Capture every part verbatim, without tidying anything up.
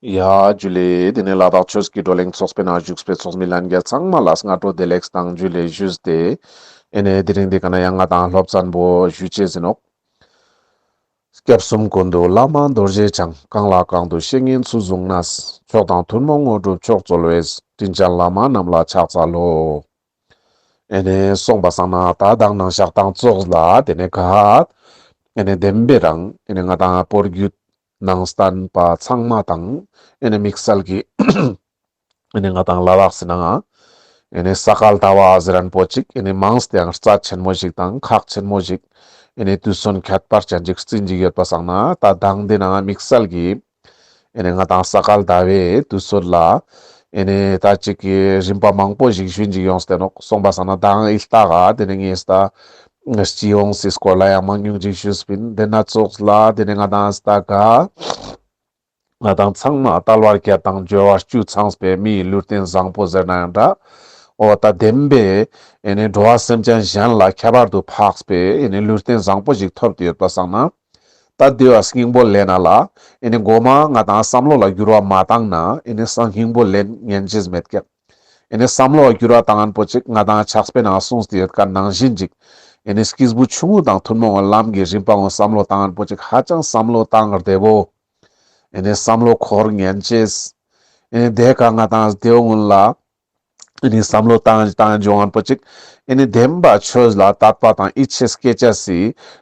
ཡ་ཇུ་ལེ། དེ་ནས་ལ་དྭགས་ཆོས་ཀྱི་བགྲོ་གླེང་ཚོགས་པའི་ནང་བཞུགས་པའི་ཚོགས་མི་ལྷན་རྒྱས་ཚང་མ་ལ་སྔ་དྲོ་བདེ་ལེགས་དང་ཇུ་ལེ་ཞུས་ཏེ། ཨེ་ནས་དེ་རིང་འདི་ཀ་ན་ཡང་ང་དང་སློབ་ཚན་པོ་ཞུ་ཅེས་ཟིན་ནོག་སྐྱབས་གསུམ་ཀུན་འདུས་བླ་མ་རྡོ་རྗེ་འཆང་། གང་ལ་གང་འདུལ་བཤེས་གཉེན་ཚུལ་བཟུང་ནས། མཆོག་དང་ཐུན་མོང་དངོས་གྲུབ་མཆོག་སྩོལ་བའི། དྲིན་ཅན་བླ་མ་རྣམས་ལ་ཕྱག་འཚལ་ལོ། ཨེ་ནས་སོང་པ་སང་ན་ད་མདང་ནང་ཞག་དང་ཙོགས་ལ་དེ་ནས་ག་ཨེ་ནས་བདེན་པའི་རང་ཨེ་ནས་ང་དང་པོར་རྒྱུད་ནང་བསྟན་པ་ཚང་མ་དང་ཨེ་ནས་དམིགས་བསལ་གྱི་ཨེ་ནས་ང་དང་ལ་དྭགས་སི་ནང་ཨེ་ནས་ས་ག་ཟླ་བ་ཟེར་མཁན་པོ་ཅིག་ཨེ་ནས་མངས་ཏེ་ཡང་རྩ་ཆེན་མོ་ཞིག་དང་ཁག་ཆེན་མོ་ཞིག་ཨེ་ནས་དུས་ཚོད་ཁྱད་པར་ཅན་ཅིག་རྩིས་ཅིག་ཡོད་པ་སང་ན་ད་མདང་དེ་ནང་དམིགས་བསལ་གྱི་ཨེ་ནས་ང་དང་ས་ག་ཟླ་བའི་དུས་ཚོད་ལ་ཨེ་ནས་ད་ཅིག་གི་རིམ་པ་མང་པོ་ཞིག་ཞུ་ཅིག་ཡོངས་ཏེ་ནོག་སོང་པ་སང་ན་མདང་ཨི་ལྟ་ག་དེ་ནས་ངས་ད་སྤྱི་ཡོངས་སི་སྐོར་ལ་ཡང་མང་ཉུང་ཅིག་ཞུས་པིན། དེ་ན་ཙོགས་ལ་དེ་ནས་ང་དང་ས་ག་ང་དང་ཚང་མ་དལ་བ་བརྒྱད་དང་འབྱོར་བ་བཅུ་ཚང་པའི་མིའི་ལུས་རྟེན་བཟང་པོ་ཟེར་ན་ཡང་འདྲ། འོ་ད་བདེན་པའི་ཨེ་ནས་འགྲོ་བ་སེམས་ཅན་གཞན་ལ་ཁྱད་པར་དུ་འཕགས་པའི་ཨེ་ནས་ལུས་རྟེན་བཟང་པོ་ཞིག་ཐོབ་སྟེ་ཡོད་པ་སང་ན། ད་དེ་བ་སྙིང་པོ་ལེན་ན་ལ་ཨེ་ནས་མགོ་མ་ང་དང་བསམ་བློ་ལ་འགྱུར་བ་མ་བཏང་ན་ཨེ་ནས་སང་སྙིང་པོ་ལེན་ཉན་ཅེས་མེད་ཀྱག་ཨེ་ནས་བསམ་བློ་ལ་འགྱུར་བ་བཏང་མཁན་པོ་ཅིག་ང་དང་ཕྱག་དཔེ་ནང་གསུངས་ཏེ་ཡོད་མཁན་ནང་བཞིན་ཅིག་ཨེ་ནས་སྐྱེས་བུ་ཆུང་ངུ་དང་ཐུན་མོང་བའི་ལམ་གྱི་རིམ་པ་ངོ་བསམ་བློ་བཏང་མཁན་པོ་ཅིག་ཧ་ཅང་བསམ་བློ་བཏང་བདེ་བོ། ཨེ་ནས་བསམ་བློ་འཁོར་ཉན་ཅེས། ཨེ་ནས་དེ་ཀ་ང་དང་དེ་བོ་སྔོན་ལ་ཨེ་ནས་བསམ་བློ་བཏང་བཏང་འཇོང་མཁན་པོ་ཅིག་ཨེ་ནས་བདེན་པ་ཆོས་ལ་དད་པ་དང་ཡིད་ཆེས་སྐྱེ་ཅེས་སི་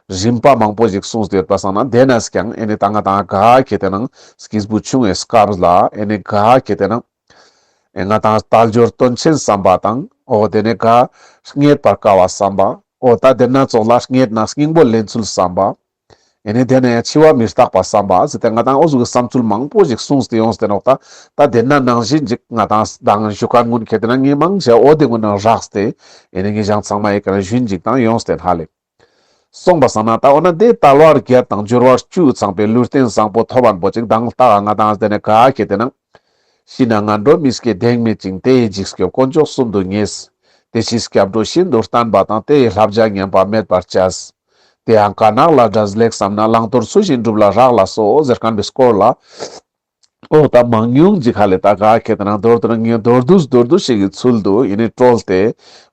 རིམ་པ་མང་པོ་ཞིག་གསུངས་ཏེ་ཡོད་པ་སང་ན། དེ་ནས་ཀྱང་ཨེ་ནས་ད་ང་དང་ག་ཁེ་ཏེ་ནང་སྐྱེས་བུ་ཆུང་བའི་སྐབས་ལ་ཨེ་ནས་ག་ཁེ་ཏེ་ནང་ཨེ་ང་དང་དལ་འབྱོར་དོན་ཆེན་བསམ་པ་དང་། འོ་དེ་ནས་ག་རྙེད་པར་དཀའ་བ་བསམ་པ། འོ་ད་དེ་ན་ཙོགས་ལ་རྙེད་ན་སྙིང་པོ་ལེན་ཚུལ་བསམ་པ། ཨེ་ནས་དེ་ནས་འཆི་བ་མི་རྟག་པ་བསམ་པ་ཟེར་ཏེ་ང་དང་འོ་ཟུག་གི་བསམ་ཚུལ་མང་པོ་ཞིག་གསུངས་ཏེ་ཡོངས་ཏེ་ནོག་ད་ད་དེ་ན་ནང་བཞིན་ཅིག་ང་དང་མདང་ཞུ་མཁན་ཀུན་ཁེ་ཏེ་ན་ངས་མང་ཆེ་འོ་དེ་ཀུན་ནང་རགས་ཏེ་ཨེ་ནས་ངས་ཞང་ཚང་མ་ཡི་ཀ་ན་ཞུན་ཅིག་དང་ཡོངས་ཏེ་ཧ་ལེ། སོང་པ་སང་ན་ད་འོ་ན་དེ་དལ་བ་བརྒྱད་དང་འབྱོར་བ་བཅུ་ཚང་པའི་ལུས་རྟེན་བཟང་པོ་ཐོབ་མཁན་པོ་ཅིག་མདང་ལྟ་ག་ང་དང་དེ་ནས་ག་ཁེ་ཏེ་ན། ཤི་ན་ངན་འགྲོ་མི་སྐྱེ་གདེང་མེད་ཅིང་། དེ་ཡི་འཇིགས་སྐྱོབ་དཀོན་མཆོག་གསུམ་དུ་ངེས། དེ་ཕྱིར་སྐྱབས་འགྲོ་ཤིན་ཏུ་བརྟན་པ་དང་། དེ་ཡི་བསླབ་བྱ་ཉམས་པ་མེད་པར་བྱས། དེ་ཡང་དཀར་ནག་ལས་འབྲས་ལེགས་བསམས་ན། བླང་དོར་ཚུལ་བཞིན་སྒྲུབ་ལ་རག་ལས་སོ་ཟེར་མཁན་པོའི་སྐོར་ལ། འོ་ད་མང་ཉུང་ཅིག་ཧ་ལེ་ད་ག་ཁེ་ཏེ་ན་མདོར་བསྡུ་ན་ངས་མདོར་བསྡུས་མདོར་བསྡུས་ཤིག་གི་ཚུལ་དུ་ཨེ་ནས་བཀྲོལ་ཏེ།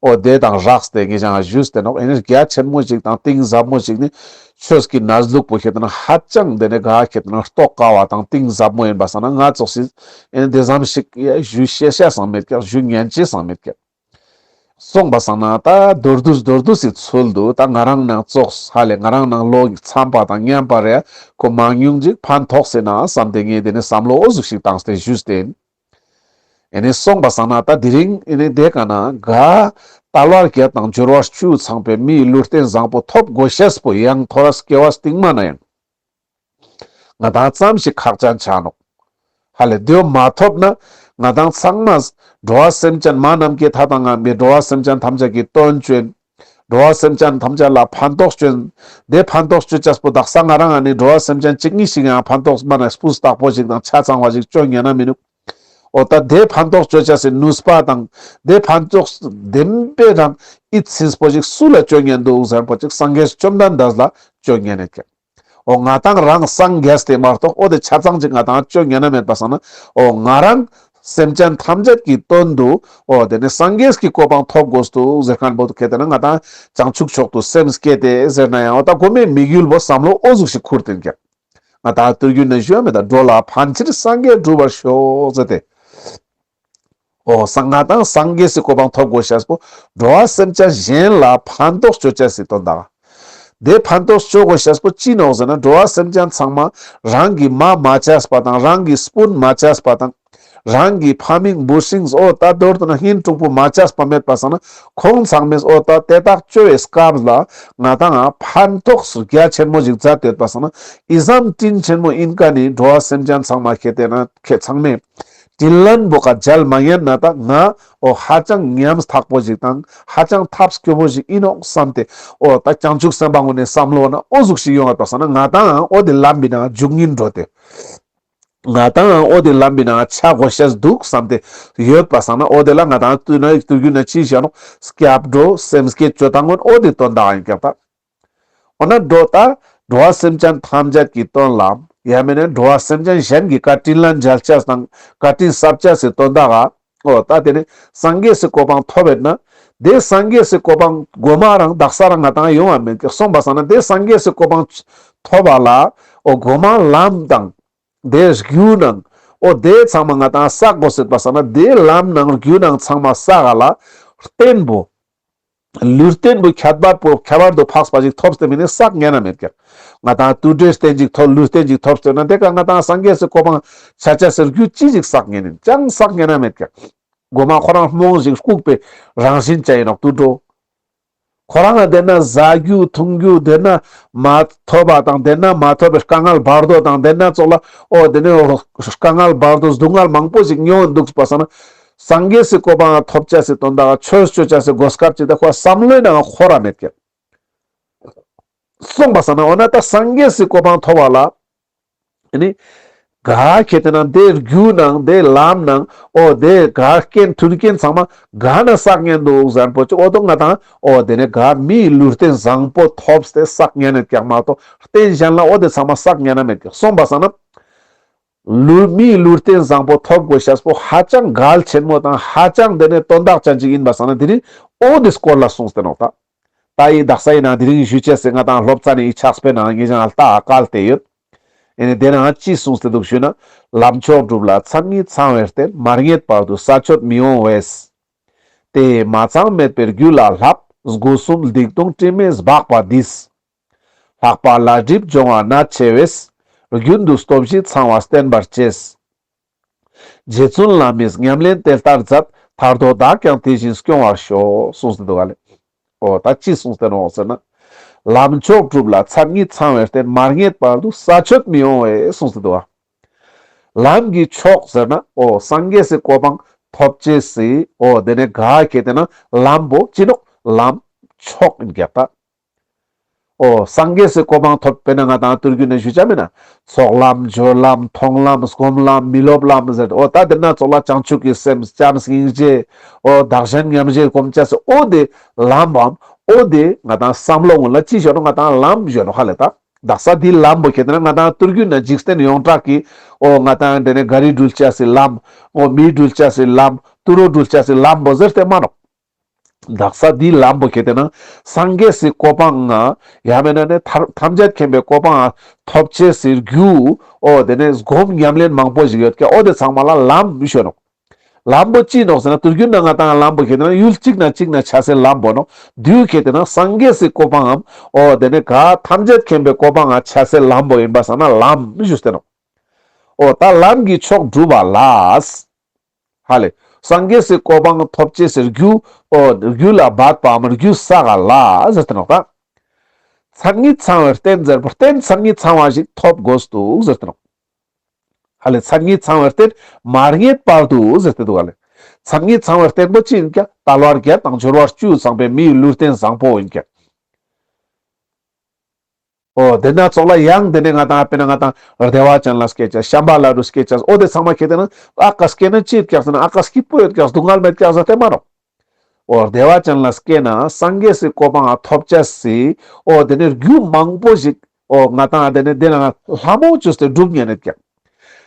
འོ་དེ་དང་རགས་ཏེ་ངས་ཞང་ཞུས་ཏེ་ནོག་ཨེ་ནས་རྒྱ་ཆེན་མོ་ཞིག་དང་གཏིང་ཟབ་མོ་ཞིག་ནི་ཆོས་ཀྱི་གནས་ལུགས་པོ་ཁེ་ཏེ་ན་ཧ་ཅང་དེ་ནས་ག་ཁེ་ཏེ་ན་རྟོགས་དཀའ་བ་དང་གཏིང་ཟབ་མོ་ཡིན་པ་སང་ན་ང་ཙོགས་སི་ཨེ་ནས་དེ་ཙམ་ཞིག་ཞུ་ཤེས་ཤེས་སང་མེད་ཀྱག་ཞུ་ཉན་ཅེས་སང་མེད་ཀྱག་སོང་པ་སང་ན་ད་མདོར་བསྡུས་མདོར་བསྡུས་སི་ཚུལ་དུ་ད་ང་རང་ནང་ཙོགས་ཧ་ལེ་ང་རང་ནང་ལོ་གི་ཚན་པ་དང་མཉམ་པ་རེ་ཁོ་མང་ཉུང་ཅིག་ཕན་ཐོགས་སེ་ན་བསམ་སྟེ་ངས་དེ་ནས་བསམ་བློ་འོ་ཟུག་ཞིག་བཏང་སྟེ་ཞུས་ཏེ་ཨིན། ཨེ་ནས་སོང་པ་སང་ན་ད་དེ་རིང་ཨེ་ནས་དེ་ཀ་ན་ག་དལ་བ་བརྒྱད་དང་འབྱོར་བ་བཅུ་ཚང་པའི་མིའི་ལུས་རྟེན་བཟང་པོ་ཐོབ་དགོས་ཤེས་པོ་ཡང་ཐོ་རས་སྐྱེ་བ་སྟིང་མ་ན་ཡང་ང་དང་ཙམ་ཞིག་ཁག་ཅན་ཆ་ནོག་ཧ་ལེ་དེ་བོ་མ་ཐོབ་ན་ང་དང་ཚང་མ་འགྲོ་བ་སེམས་ཅན་མ་ནམ་མཁའི་མཐའ་དང་མཉམ་པའི་འགྲོ་བ་སེམས་ཅན་ཐམས་ཅད་ཀྱི་དོན་བཅོ་ཡིན། འགྲོ་བ་སེམས་ཅན་ཐམས་ཅད་ལ་ཕན་ཐོགས་བཅོ་ཡིན། དེ་ཕན་ཐོགས་བཅོ་ཅེས་པོ་དག་ས་ང་རང་ཨ་ནི་འགྲོ་བ་སེམས་ཅན་གཅིག་གཉིས་ཤིག་ཡང་ཕན་ཐོགས་མ་ན་སྤུས་དག་པོ་ཞིག་དང་ཆ་ཚང་བ་ཞིག་བཅོ་ཉན་ན་མི་ནུག་འོ་ད་དེ་ཕན་ཐོགས་བཅོ་ཅེས་སི་ནུས་པ་དང་དེ་ཕན་ཐོགས་བདེན་པའི་རང་ཡིད་ཚིམས་པོ་ཞིག་སུ་ལ་བཅོ་ཉན་འདུག་ཟེར་པོ་ཅིག་སངས་རྒྱས་བཅོམ་ལྡན་འདས་ལ་བཅོ་ཉན་ཡོད་ཀྱག་འོ་ང་དང་རང་སངས་རྒྱས་ཏེ་མ་གཏོགས་འོ་དེ་ཆ་ཚང་ཅིག་ང་དང་བཅོ་ཉན་ན་མེད་པ་སང་ན། འོ་ང་རང་སེམས་ཅན་ཐམས་ཅད་ཀྱི་དོན་དུ་འོ་དེ་ནི་སངས་རྒྱས་ཀྱི་གོ་འཕང་ཐོབ་དགོས་འདུག་ཟེར་མཁན་པོ་ཁེ་ཏེ་ན་ང་དང་བྱང་ཆུབ་མཆོག་ཏུ་སེམས་བསྐྱེད་དེ་ཟེར་ན་ཡང་འོ་ད་གོ་མའི་དམིགས་ཡུལ་པོ་བསམ་བློ་འོ་ཟུག་ཞིག་ཁུར་ཏེ་ཡིན་ཀྱག་ང་དང་དུས་རྒྱུན་ན་ཞུ་ཡ་མེད་ད། འགྲོ་ལ་ཕན་ཕྱིར་སངས་རྒྱས་འགྲུབ་པར་ཤོག་ཟེར་ཏེ། འོ་སང་ང་དང་སངས་རྒྱས་སི་གོ་འཕང་ཐོབ་དགོས་ཤེས་པོ་འགྲོ་བ་སེམས་ཅན་གཞན་ལ་ཕན་ཐོགས་བཅོ་ཅེས་སི་དོན་དག་དེ་ཕན་ཐོགས་བཅོ་དགོས་ཤེས་པོ་ཅི་ནོག་ཟེར་ན། འགྲོ་བ་སེམས་ཅན་ཚང་མ་རང་གི་མ་མ་ཆགས་པ་དང་རང་གི་སྤུན་མ་ཆགས་པ་དང་རང་གི་ཕ་མིང་བུ་སྲིང་འོ་ད་མདོར་བསྡུ་ན་གཉེན་དྲུང་པོ་མ་ཆགས་པ་མེད་པ་སང་ན་ཁོང་ཚང་མས་འོ་ད་དེ་དག་བཅོ་བའི་སྐབས་ལ་ང་དང་ང་ཕན་ཐོགས་རྒྱ་ཆེན་མོ་ཞིག་མཛད་དེ་ཡོད་པ་སང་ན་ཨི་ཙམ་དྲིན་ཆེན་མོ་ཨིན་ཀ་ནི་འགྲོ་བ་སེམས་ཅན་ཚང་མ་ཁེ་ཏེ་ན་ཁེ་ཚང་མས་དྲིན་ལན་པོ་ཀ་འཇལ་མ་ཉན་ན་ད་ང་འོ་ཧ་ཅང་ཉམ་ཐག་པོ་ཞིག་དང་ཧ་ཅང་ཐབས་སྐྱོ་པོ་ཞིག་ཨིན་ནོག་བསམ་སྟེ་འོ་ད་བྱང་ཆུབ་སེམས་དཔའ་ངོ་ནས་བསམ་བློ་ན་འོ་ཟུག་ཞིག་ཡོང་བ་པ་སང་ན་ང་དང་འོ་དེ་ལམ་པའི་ནང་འཇུག་ཉིན་འགྲོ་སྟེ། ང་དང་འོ་དེ་ལམ་པའི་ནང་ཆ་དགོས་ཤེས་འདུག་བསམ་སྟེ་ཡོད་པ་སང་ན་འོ་དེ་ལ་ང་དང་དུས་ན་དུས་རྒྱུན་ན་ཅི་བྱ་ནོག་སྐྱབས་འགྲོ་སེམས་བསྐྱེད་བཅོ་སྟངས་ཀུན་འོ་དེ་དོན་དག་ཨིན་ཀྱག་ད། འོ་ན་འགྲོ་ད་འགྲོ་བ་སེམས་ཅན་ཐམས་ཅད་ཀྱི་དོན་ལ་ ཡང་མེད་ན་འགྲོ་བ་སེམས་ཅན་གཞན་གྱི་བཀའ་དྲིན་ལན་འཇལ་ཅེས་དང་བཀའ་དྲིན་གསབ་ཅེས་སི་དོན་དག་ག་འོ་ད་དེ་ནི་སངས་རྒྱས་སི་གོ་འཕང་ཐོབ་ཡོད་ན། དེ་སངས་རྒྱས་སི་གོ་འཕང་གོ་མ་རང་དག་ས་རང་ང་ཏང་ཡོང་བ་མེད་ཀྱག། སོང་པ་སང་ན་དེ་སངས་རྒྱས་སི་གོ་འཕང་ཐོབ་པ་ལ་འོ་གོ་མ་ལམ་དང་དེ་རྒྱུ་ནང་འོ་དེ་ཚང་མ་ང་ཏང་བསགས་དགོས་ཟེར་པ་སང་ན་དེ་ལམ་ནང་རྒྱུ་ནང་ཚང་མ་བསགས་པ་ལ་རྟེན་པོ། ལུས་རྟེན་པོ་ཁྱད་པར་པོ་ཁྱད་པར་དུ་འཕགས་པ་ཞིག་ཐོབ་སྟེ་མིན་ན་བསགས་ཉན་ན་མེད་ཀྱག། ང་ཏང་དུད་འགྲོའི་རྟེན་ཅིག་ཐོབ། ལུས་རྟེན་ཅིག་ཐོབ་སྟེ་ན་དེ་ཀ་ང་ཏང་སངས་རྒྱས་སི་གོ་འཕང་ཆ་ཅེས་སི་རྒྱུ་ཅི་ཞིག་བསགས་ཉན་ཡིན་ཅང་བསགས་ཉན་ན་མེད་ཀྱག། གོ་མ་ཁོ་རང་རྨོངས་ཤིང་ལྐུགས་པའི་རང་བཞིན་ཅན་ཡིན་ནོག་དུད་འགྲོ། ཁོ་རང་ལ་དེ་ན་ཟ་རྒྱུ་འཐུང་རྒྱུ་དེ་ན་མ་ཐོབ་པ་དང་དེ་ན་མ་ཐོབ་པའི་དཀའ་ངལ་བར་དོ་དང་དེ་ན་ཙོགས་ལ་འོ་དེ་ནི་དཀའ་ངལ་བར་དོ་སྡུག་བསྔལ་མང་པོ་ཞིག་མྱོང་འདུག་པ་སང་ན། སངས་རྒྱས་སི་གོ་འཕང་ཐོབ་ཅེས་སི་དོན་དག་ཆོས་ཅོ་ཅེས་སི་གོ་སྐབས་ཅིག་ད་ཁོ་བསམ་བློའི་ནང་འཁོར་ར་མེད་ཀྱག། སོང་པ་སང་ན་འོ་ན་ད་སངས་རྒྱས་སི་གོ་འཕང་ཐོབ་པ་ལ་ཨ་ནི་ག་ཁེ་ཏེ་ན་དེ་རྒྱུ་ནང་དེ་ལམ་ནང་འོ་དེ་ག་རྐྱེན་མཐུན་རྐྱེན་ཚང་མ་ག་ན་བསགས་ཉན་འདུག་ཟེར་པོ་ཅིག་འོ་དོ་ང་ཏང་འོ་དེ་ནི་ག་མིའི་ལུས་རྟེན་བཟང་པོ་ཐོབ་སྟེ་བསགས་ཉན་ནེད་ཀྱག་མ་གཏོགས་རྟེན་གཞན་ལ་འོ་དེ་ཚང་མ་བསགས་ཉན་ན་མེད་ཀྱག། སོང་པ་སང་ན་ལུས་མིའི་ལུས་རྟེན་བཟང་པོ་ཐོབ་དགོས་ཤེས་པོ་ཧ་ཅང་གལ་ཆེན་མོ་དང་ཧ་ཅང་དེ་ནི་དོན་དག་ཅན་ཅིག་ཡིན་པ་སང་ན་དེ་ནི་འོ་དེ་སྐོར་ལ་གསུངས་ཏེ་ནོག་ད། ད་ཡི་དག་ས་ཡིན་ན་དེ་རིང་ཞུ་ཅེས་སི་ང་ཏང་སློབ་ཚན་ནི་ཡི་ཕྱག་དཔེ་ནང་ངེད་ཅག་ལྟ་བཀལ་ཏེ་ཡོད། ཨེ་ནི་དེ་ནང་ཅི་གསུངས་ཏེ་འདུག་ཞུས་ན། ལམ་མཆོག་སྒྲུབ་ལ་མཚན་ཉིད་ཚང་བའི་རྟེན། མ་རྙེད་བར་དུ་ས་ཆོད་མི་འོང་བས། དེ་མ་ཚང་མེད་པའི་རྒྱུ་ལ་བསླབ། སྒོ་གསུམ་སྡིག་ལྟུང་དྲི་མས་སྦགས་པ་འདིས། ལྷག་པ་ལས་སྒྲིབ་སྦྱོང་བ་ནད་ཆེ་བས། རྒྱུན་དུ་སྟོབས་བཞི་ཚང་བ་བསྟེན་པར་བྱས། རྗེ་བཙུན་བླ་མས་ཉམས་ལེན་དེ་ལྟར་མཛད། ཐར་འདོད་བདག་ཀྱང་དེ་བཞིན་སྐྱོང་བར་ཤོག། གསུངས་ཏེ་འདུག་ག་ལེ། འོ་ད་ཅི་གསུངས་ཏེ་ནོག་ཟེར་ན། ལམ་མཆོག་སྒྲུབ་ལ་མཚན་ཉིད་ཚང་བའི་རྟེན། མ་རྙེད་བར་དུ་ས་ཆོད་མི་འོང་བས་གསུངས་ཏེ་འདུག་ག། ལམ་གྱི་མཆོག་ཟེར་ན་འོ་སངས་རྒྱས་སི་གོ་འཕང་ཐོབ་ཅེས་སི་འོ་དེ་ནི་ག་ཁེ་ཏེ་ན་ལམ་པོ་ཅི་ནོག། ལམ་མཆོག་ཡིན་ཀྱག་ད། འོ་སངས་རྒྱས་སི་གོ་འཕང་ཐོབ་པས་ན་ང་ཏང་ཏུར་གུ་ན་ཞུ་ཅེས་མེད་ན། ཚོགས་ལམ་སྦྱོར་ལམ་མཐོང་ལམ་སྒོམ་ལམ་མི་སློབ་ལམ་ཟེར་འོ་ད་དེ་ན་ཙོགས་ལ་བྱང་ཆུབ་ཀྱི་སེམས་བྱམས་སྙིང་རྗེ་འོ་བདག་གཞན་མཉམ་བརྗེ་སྒོམ་ཅེས་སི་འོ་དེ་ལམ་བམ་འོ་དེ་ང་ཏང་བསམ་བློ་ངོ་ལ་ཅི་ཞུ་ནོག་ང་ཏང་ལམ་ཞུ་ནོག་ཧ་ལེ་ད། དག་ས་དེ་ལམ་པོ་ཁེ་ཏེ་ན་ང་ཏང་ཏུར་གུ་ན་འཇིག་རྟེན་ཡོངས་གྲགས་ཀྱི་འོ་ང་ཏང་དེ་ནི་ག་རི་འགྲུལ་ཅེས་སི་ལམ་འོ་མི་འགྲུལ་ཅེས་སི་ལམ་ཏུ་རོ་འགྲུལ་ཅེས་སི་ལམ་པོ་ཟེར་ཏེ་མ་ནོག། དག་ས་འདི་ལམ་པོ་ཁེ་ཏེ་ན་སངས་རྒྱས་སི་གོ་འཕང་ང་ཡང་མེད་ན་ནི་ཐར་ཐམས་ཅད་མཁྱེན་པའི་གོ་འཕང་ང་ཐོབ་ཅེས་སི་རྒྱུ་འོ་དེ་ནི་སྒོམ་ཉམས་ལེན་མང་པོ་ཞིག་ཡོད་ཀྱག། འོ་དེ་ཚང་མ་ལ་ལམ་ཞུ་ནོག། ལམ་པོ་ཅི་ནོག་ཟེར་ན་ཏུར་གུ་ན་ང་ཏང་ལམ་པོ་ཁེ་ཏེ་ན་ཡུལ་གཅིག་ན་གཅིག་ན་ཆ་སའི་ལམ་པོ་ནོག། དུས་ཁེ་ཏེ་ན་སངས་རྒྱས་སི་གོ་འཕང་ངམ་འོ་དེ་ནི་ག་ཐམས་ཅད་མཁྱེན་པའི་གོ་འཕང་ང་ཆ་སའི་ལམ་པོ་ཡིན་པ་སང་ན་ལམ་ཞུས་ཏེ་ནོག། འོ་ད་ལམ་གྱི་མཆོག་སྒྲུབ་པ་ལ། ཧ་ལེ། སངས་རྒྱས་སི་གོ་འཕང་ཐོབ་ཅེས་སི་རྒྱུ། འོ་རྒྱུ་ལ་འབད་པའམ་རྒྱུ་བསགས་ལ་ཟེར་ཏེ་ནོག་ད། མཚན་ཉིད་ཚང་བའི་རྟེན་ཟེར་བ་རྟེན་མཚན་ཉིད་ཚང་བ་ཞིག་ཐོབ་དགོས་འདུག་ཟེར་ཏེ་ནོག། ཧ་ལེ་མཚན་ཉིད་ཚང་བའི་རྟེན་མ་རྙེད་བར་དུ་ཟེར་ཏེ་འདུག་ཧ་ལེ། མཚན་ཉིད་ཚང་བའི་རྟེན་པོ་ཅི་ཡིན་ཀྱག། དལ་བ་བརྒྱད་དང་འབྱོར་བ་བཅུ་ཚང་བའི་མིའི་ལུས་རྟེན་བཟང་པོ་ཡིན་ཀྱག། འོ་དེ་ན་ཙོགས་ལ་ཡང་དེ་ནས་ང་ཏང་དཔེར་ན་ང་ཏང་བདེ་བ་ཅན་ལ་སྐྱེ་ཅེས་བྱམས་པ་ལ་རུ་སྐྱེ་ཅེས་འོ་དེ་ཚང་མ་ཁེ་ཏེ་ན་ཨ་ཀ་སྐྱེ་ན་ཅི་ཡོད་ཀྱག་ཟེར་ན་ཨ་ཀ་སྐྱིད་པོ་ཡོད་ཀྱག་སྡུག་བསྔལ་མེད་ཀྱག་ཟེར་ཏེ་མ་ནོག། འོ་བདེ་བ་ཅན་ལ་སྐྱེ་ན་སངས་རྒྱས་སི་གོ་འཕང་ཐོབ་ཅེས་སི་འོ་དེ་ནས་རྒྱུ་མང་པོ་ཞིག་འོ་ང་ཏང་དེ་ནས་དེ་ན་ལྷ་མོ་བཅོས་ཏེ་སྒྲུབ་ཉན་ནེད་ཀྱག།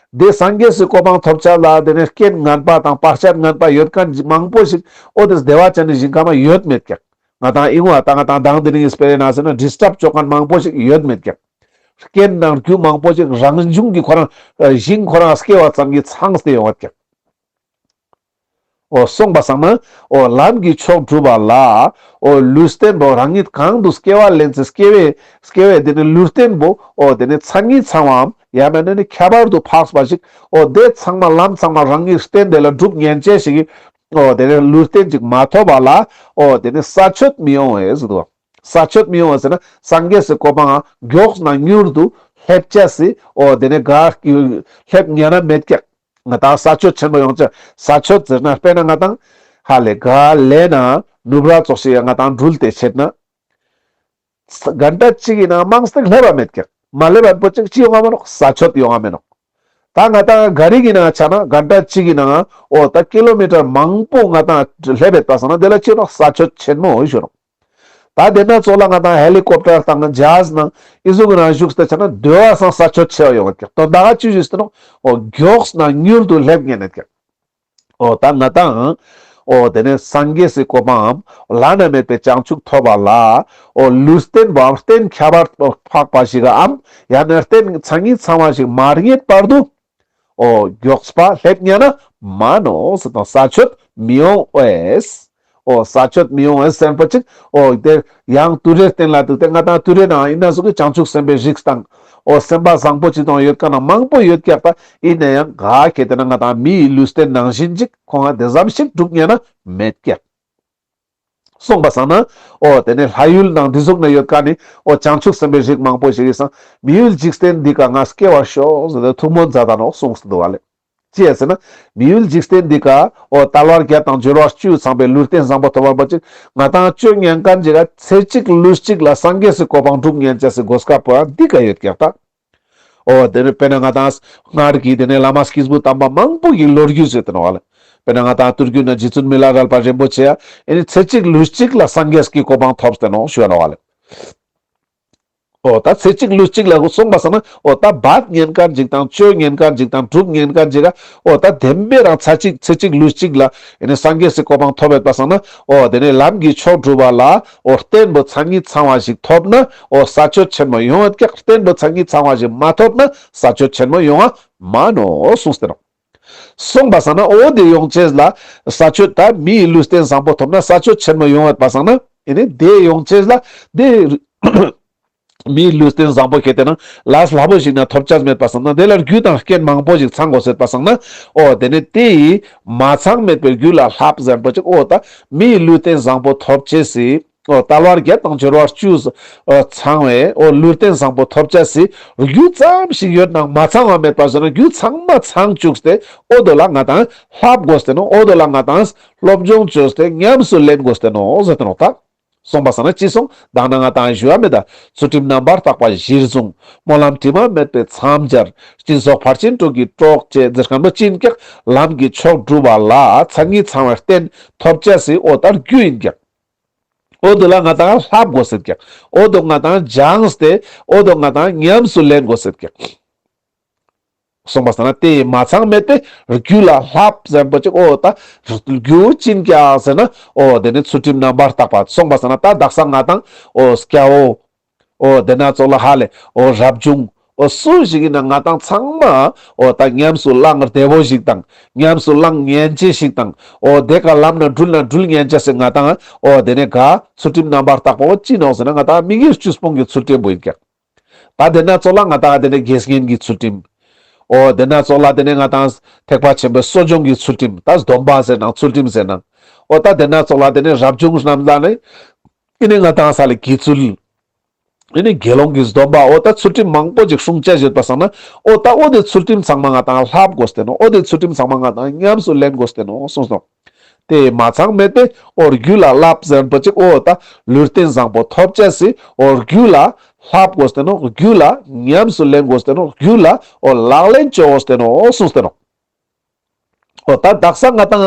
དེ་སངས་རྒྱས་སི་གོ་འཕང་ཐོབ་ཅེས་ལ་དེ་ནས་རྐྱེན་ངན་པ་དང་བག་ཆགས་ངན་པ་ཡོད་མཁན་མང་པོ་ཞིག་འོ་དེ་བདེ་བ་ཅན་ནི་ཞིང་ཁམས་ཡོད་མེད་ཀྱག། ང་ཏང་ཨིན་བ་ད་ང་ཏང་དང་དེ་རིང་གི་སྤེ་ར་ན་ཟེར་ན་ཌིས་ཊབ་བཅོ་མཁན་མང་པོ་ཞིག་ཡོད་མེད་ཀྱག། རྐྱེན་དང་རྒྱུ་མང་པོ་ཞིག་རང་བྱུང་གི་ཁོ་རང་ཞིང་ཁོ་རང་སྐྱེ་བ་ཙམ་གྱིས་ཚང་སྟེ་ཡོང་བ་ཀྱག། འོ་སོང་པ་སང་ན་འོ་ལམ་གྱི་མཆོག་སྒྲུབ་པ་ལ་འོ་ལུས་རྟེན་པོ་རང་ཉིད་གང་དུ་སྐྱེ་བ་ལེན་ཚེ་སྐྱེ་བའི་སྐྱེ་བའི་དེ་ནི་ལུས་རྟེན་པོ་འོ་དེ་ནི་མཚན་ཉིད་ཚང་བའམ་ཡང་མེད་ན་ནི་ཁྱད་པར་དུ་འཕགས་པ་ཞིག་འོ་དེ་ཚང་མ་ལམ་ཚང་མ་རང་ཉིད་རྟེན་དེ་ལ་སྒྲུབ་ཉན་ཅེས་ཞིག་གི་འོ་དེ་ནི་ལུས་རྟེན་ཅིག་མ་ཐོབ་པ་ལ་འོ་དེ་ནི་ས་ཆོད་མི་ཡོང་བས་ཟེར་དུག། ས་ཆོད་མི་ཡོང་བས་ཟེར་ན་སངས་རྒྱས་སི་གོ་འཕང་ང་མགྱོགས་ན་མྱུར་དུ་སླེབ་ཅེས་སི་འོ་དེ་ནི་ག་སླེབ་ཉན་ན་མེད་ཀྱག། ང་ཏང་ས་ཆོད་ཆེན་པོ་ཡོང་ཅེས་ས་ཆོད་ཟེར་ན་དཔེར་ན་ང་ཏང་ཧ་ལེ་ག་ལེ་ན་ནུབ་ར་ཙོགས་ཤིག་ང་ཏང་འགྲུལ་ཏེ་ཆེད་ན། གན་ཊ་གཅིག་གི་ནང་མང་སྟེ་སླེབ་བ་མེད་ཀྱག། མ་སླེབ་བ་པོ་ཅིག་ཅི་ཡོང་ང་མ་ནོག། ས་ཆོད་ཡོང་ང་མེ་ནོག། ད་ང་ཏང་ག་རི་གི་ནང་ཆ་ན་གན་ཊ་གཅིག་གི་ནང་འོ་ད་ཀི་ལོ་མི་ཊར་མང་པོ་ང་ཏང་སླེབ་བེད་པ་སང་ན་དེ་ལ་ཅི་ནོག་ས་ཆོད་ཆེན་མོ་འོ་ཞུ་ནོག། ད་དེ་ན་ཙོགས་ལ་ང་ཏང་ཧེ་ལི་ཀོབ་ཊར་དང་ཇ་ཧཱཟ་ནང་ཨི་ཟུག་ན་བཞུགས་ཏེ་ཆ་ན་དེ་བ་སང་ས་ཆོད་ཆེ་བ་ཡོང་ངེད་ཀྱག། དོན་དག་ཅི་ཞིག་ཟེར་ནོག། འོ་མགྱོགས་ན་མྱུར་དུ་སླེབས་ཉན་ངེད་ཀྱག། འོ་ད་ང་ཏང་འོ་དེ་ནས་སངས་རྒྱས་སི་གོ་འཕང་བླ་ན་མེད་པའི་བྱང་ཆུབ་ཐོབ་པ་ལ་འོ་ལུས་རྟེན་པོའམ་རྟེན་ཁྱད་པར་འཕགས་པ་ཞིག་གམ་ཡང་ན་རྟེན་མཚན་ཉིད་ཚང་བ་ཞིག་མ་རྙེད་བར་དུ་འོ་མགྱོགས་པ་སླེབས་ཉན་ན་མ་ནོག་ཟེར་དང་ས་ཆོད་མི་ཡོང་ཨེས། འོ་ས་ཆོད་མི་ཡོང་ཨེས་ཟེར་པ་ཅིག། འོ་དེ་ཡང་དུད་འགྲོའི་རྟེན་ལ་འདུག་སྟེ་ང་ཏང་དུད་འགྲོའི་ནང་ཨིན་ན་ཟུག་གི་བྱང་ཆུབ་སེམས་དཔའི་རིགས་དང་འོ་སེམས་པ་བཟང་པོ་ཅིག་དང་ཡོད་མཁན་མང་པོ་ཡོད་ཀྱག། ད་ཨིན་ན་ཡང་ག་གལ་ཏེ་ན་ང་ཏང་མིའི་ལུས་རྟེན་ནང་བཞིན་ཅིག་ཁོང་ང་དེ་ཙམ་ཞིག་འགྲུབ་ཉན་ན་མེད་ཀྱག། སོང་པ་སང་ན་འོ་དེ་ནས་ལྷ་ཡུལ་ནང་འདི་ཟུག་ན་ཡོད་མཁན་ནི་འོ་བྱང་ཆུབ་སེམས་དཔའི་རིགས་མང་པོ་ཞིག་ཡིན་སང་མི་ཡུལ་འཇིག་རྟེན་འདི་ཀ་ང་སྐྱེ་བར་ཤོག་ཟེར་ཏེ་ཐུགས་སྨོན་མཛད་ད་ནོག་གསུངས་སུ་འདུག་བ་ལེ། ཅི་ཡ་ཟེར་ན་མི་ཡུལ་འཇིག་རྟེན་འདི་ཀ་འོ་དལ་བ་བརྒྱད་དང་འབྱོར་བ་བཅུ་ཚང་པའི་ལུས་རྟེན་བཟང་པོ་ཐོབ་པ་ཅིག་ང་ཏང་སྤྱོད་ཉན་མཁན་ཅིག་ག་ཚེ་གཅིག་ལུས་གཅིག་ལ་སངས་རྒྱས་སི་གོ་འཕང་འགྲུབ་ཉན་ཅེས་སི་གོ་སྐབས་པོ་འདི་ཀ་ཡོད་ཀྱག་ད། འོ་དེ་ནས་དཔེར་ན་ང་ཏང་སྔར་གྱི་དེ་ནས་བླ་མ་སྐྱེས་བུ་དམ་པ་མང་པོ་ཡི་ལོ་རྒྱུས་ཟེར་ཏེ་ནོག་བ་ལེ། དཔེར་ན་ང་ཏང་དུས་རྒྱུན་ན་རྗེ་བཙུན་མི་ལ་རས་པ་རིན་པོ་ཆེ་ཡ་ཨེ་ནི་ཚེ་གཅིག་ལུས་གཅིག་ལ་སངས་རྒྱས་ཀྱི་གོ་འཕང་ཐོབ་སྟེ་ནོག་ཞུ་བ་ནོག་བ་ལེ། འོ་ད་ཚེ་གཅིག་ལུས་གཅིག་ལ་སོང་པ་སང་ན་འོ་ད་འབད་ཉན་མཁན་ཅིག་དང་སྤྱོད་ཉན་མཁན་ཅིག་དང་སྒྲུབ་ཉན་མཁན་ཅིག་ག་འོ་ད་བདེན་པའི་རང་ཚེ་གཅིག་ཚེ་གཅིག་ལུས་གཅིག་ལ་ཨེ་ནི་སངས་རྒྱས་སི་གོ་འཕང་ཐོབ་ཡོད་པ་སང་ན་འོ་དེ་ནས་ལམ་གྱི་མཆོག་སྒྲུབ་པ་ལ་འོ་རྟེན་པོ་མཚན་ཉིད་ཚང་བ་ཞིག་ཐོབ་ན་འོ་ས་ཆོད་ཆེན་མོ་ཡོང་ཡོད་ཀྱག། རྟེན་པོ་མཚན་ཉིད་ཚང་བ་ཞིག་མ་ཐོབ་ན་ས་ཆོད་ཆེན་མོ་ཡོང་ང་མ་ནོག་གསུངས་ཏེ་ནོག། སོང་པ་སང་ན་འོ་དེ་ཡོང་ཅེས་ལ་ས་ཆོད་ད་མིའི་ལུས་རྟེན་བཟང་པོ་ཐོབ་ན་ས་ཆོད་ཆེན་མོ་ཡོང་ཡོད་པ་སང་ན་ཨེ་ནི་དེ་ཡོང་ཅེས་ལ་དེ་མིའི་ལུས་རྟེན་བཟང་པོ་ཁྱེར་ཏེ་ན་ལས་སླ་པོ་ཞིག་ན་ཐོབ་ཅེས་མེད་པ་སང་ན་དེ་ལ་རྒྱུ་དང་རྐྱེན་མང་པོ་ཞིག་ཚང་དགོས་ཟེར་པ་སང་ན་འོ་དེ་ནི་དེ་ཡི་མ་ཚང་མེད་པའི་རྒྱུ་ལ་བསླབ་ཟེར་པ་ཅིག། འོ་ད་མིའི་ལུས་རྟེན་བཟང་པོ་ཐོབ་ཅེས་སི་འོ་དལ་བ་བརྒྱད་དང་འབྱོར་བ་བཅུ་འོ་ཚང་བའི་འོ་ལུས་རྟེན་བཟང་པོ་ཐོབ་ཅེས་སི་རྒྱུ་ཙམ་ཞིག་ཡོད་ནང་མ་ཚང་བ་མེད་པ་ཟེར་ན་རྒྱུ་ཚང་མ་ཚང་བཅུག་སྟེ་འོ་དོ་ལ་ང་ཏང་བསླབ་དགོས་ཏེ་ནོག། འོ་དོ་ལ་ང་ཏང་སློབ་སྦྱོང་བཅོས་ཏེ་ཉམས་སུ་ལེན་དགོས་ཏེ་ནོག་ཟེར་ཏེ་ནོག་ད། སོང་པ་སང་ན་ཅི་སོང་། དག་ན་ང་ཏང་ཞུ་བ་མེད་ད། ཚུལ་ཁྲིམས་རྣམ་པར་དག་པ་གཞིར་བཟུང་། སྨོན་ལམ་དྲི་མ་མེད་པའི་མཚམས་སྦྱར། སྦྱིན་སོགས་ཕར་ཕྱིན་དྲུག་གི་གྲོགས་བཅས་ཟེར་མཁན་པོ་ཅི་ཡིན་ཀྱག། ལམ་གྱི་མཆོག་སྒྲུབ་པ་ལ་མཚན་ཉིད་ཚང་བའི་རྟེན་ཐོབ་ཅེས་སི་འོ་ད་རྒྱུ་ཡིན་ཀྱག། འོ་དོ་ལ་ང་ཏང་བསླབ་དགོས་ཟེར་ཀྱག། འོ་དོ་ང་ཏང་སྦྱངས་ཏེ་འོ་དོ་ང་ཏང་ཉམས་སུ་ལེན་དགོས་ཟེར་ཀྱག། སོང་པ་སང་ན་དེ་མ་ཚང་མེད་པའི་རྒྱུ་ལ་བསླབ་ཟེར་པོ་ཅིག། འོ་ད་རྒྱུ་ཅི་ཡིན་ཀྱག་ཟེར་ན་འོ་དེ་ནི་ཚུལ་ཁྲིམས་རྣམ་པར་དག་པ། སོང་པ་སང་ན་ད་དག་ས་ང་ཏང་འོ་སྐྱ་བོ་འོ་དེ་ན་ཙོགས་ལ་ཧ་ལེ་འོ་རབ་བྱུང་འོ་སུ་ཞིག་ཡིན་ན་ང་ཏང་ཚང་མ་འོ་ད་ཉམས་སུ་བླང་བདེ་བོ་ཞིག་དང་ཉམས་སུ་བླང་ཉན་ཅེས་ཞིག་དང་འོ་དེ་ཀ་ལམ་ན་འགྲུལ་ན་འགྲུལ་ཉན་ཅེས་སི་ང་ཏང་འོ་དེ་ནི་ག་ཚུལ་ཁྲིམས་རྣམ་པར་དག་པ་འོ་ཅི་ནོག་ཟེར་ན་ང་ཏང་མི་དགེ་བཅུ་སྤོང་གི་ཚུལ་ཁྲིམས་པོ་ཡིན་ཀྱག། ད་དེ་ན་ཙོགས་ལ་ང་ཏང་དེ་ནི་དགེ་བསྙེན་གྱི་ཚུལ་ཁྲིམས། འོ་དེ་ན་ཙོགས་ལ་དེ་ནི་ང་ཏང་ཐེག་པ་ཆེན་པོའི་གསོ་སྦྱོང་གི་ཚུལ་ཁྲིམས། ད་སྡོམ་པ་ཟེར་ནང་ཚུལ་ཁྲིམས་ཟེར་ནང་། འོ་ད་དེ་ན་ཙོགས་ལ་དེ་ནི་རབ་བྱུང་རྣམས་ལ་ནི་ཨེ་ནི་ང་ཏང་ས་ལེ་དགེ་ཚུལ། ཨེ་ནི་དགེ་སློང་གི་སྡོམ་པ། འོ་ད་ཚུལ་ཁྲིམས་མང་པོ་ཅིག་སྲུང་བྱ་ཡོད་པ་སང་ན་འོ་ད་འོ་དེ་ཚུལ་ཁྲིམས་ཚང་མ་ང་ཏང་བསླབ་དགོས་ཏེ་ནོག། འོ་དེ་ཚུལ་ཁྲིམས་ཚང་མ་ང་ཏང་ཉམས་སུ་ལེན་དགོས་ཏེ་ནོག་གསུངས་སོང་། དེ་མ་ཚང་མེད་པའི་འོ་རྒྱུ་ལ་བསླབ་ཟེར་པོ་ཅིག། འོ་ད་ལུས་རྟེན་བཟང་པོ་ཐོབ་ཅེས་སི་འོ་རྒྱུ་ལ་བསླབ་དགོས་ཏེ་ནོག། རྒྱུ་ལ་ཉམས་སུ་ལེན་དགོས་ཏེ་ནོག། རྒྱུ་ལ་འོ་ལག་ལེན་བཅོ་དགོས་ཏེ་ནོག་གསུངས་ཏེ་ནོག། འོ་ད་དག་ས་ང་ཏང་